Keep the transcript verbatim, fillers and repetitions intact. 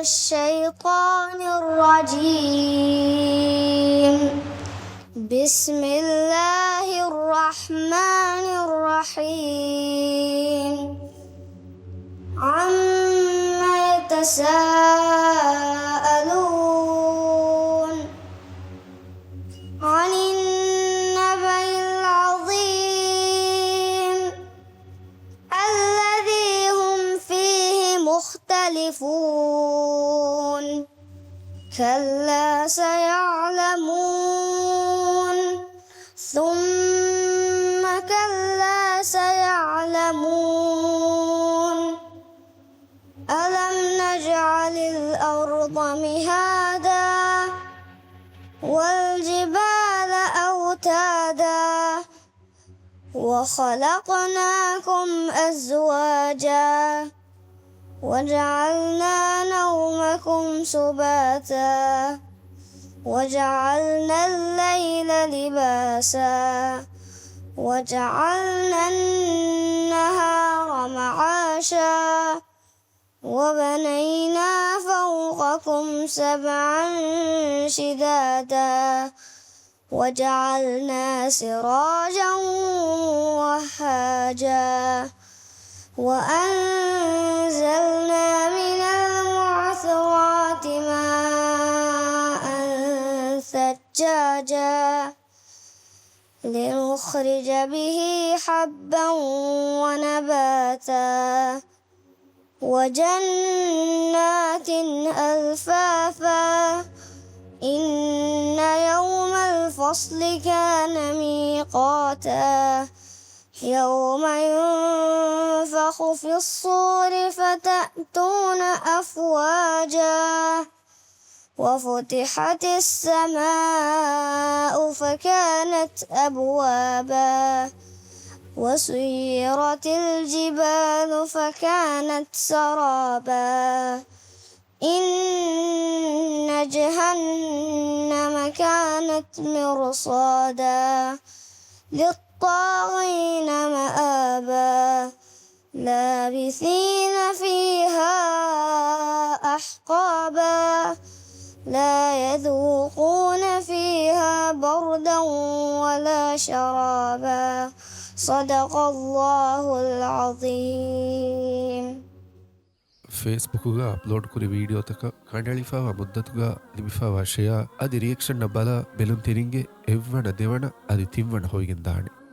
الشيطان الرجيم. بسم الله الرحمن الرحيم. عم يتساءلون. عن النبأ العظيم. الذي هم فيه مختلفون. كلا سيعلمون. ثم كلا سيعلمون. ألم نجعل الأرض مهادا. والجبال أوتادا. وخلقناكم أزواجا. وجعلنا نومكم سباتا. وجعلنا الليل لباسا. وجعلنا النهار معاشا. وبنينا فوقكم سبعا شدادا. وجعلنا سراجا وهاجا. وأنزلنا من المعصرات ماء ثجاجا. لنخرج به حبا ونباتا. وجنات ألفافا. إن يوم الفصل كان ميقاتا. يوم ينفخ في الصور فتأتون أفواجا. وفتحت السماء فكانت أبوابا. وسيرت الجبال فكانت سرابا. إن جهنم كانت مرصادا. للطاغين مآبا. لابثين فيها أحقابا. لا يذوقون فيها بردا ولا شرابا. صدق الله العظيم. ފޭސްބުކުގަ އަޕްލޯޑް ކުރި ވީޑިއޯތަކަށް ކަނޑައެޅިފައިވާ މުއްދަތުގަ ލިބިފައިވާ ޝެއާ އަދި ރިއެކްޝަންއަށް ބަލާ ބެލުންތެރިންގެ އެއްވަނަ، ދެވަނަ އަދި ތިންވަނަ ހޮވިގެން ދާނެ.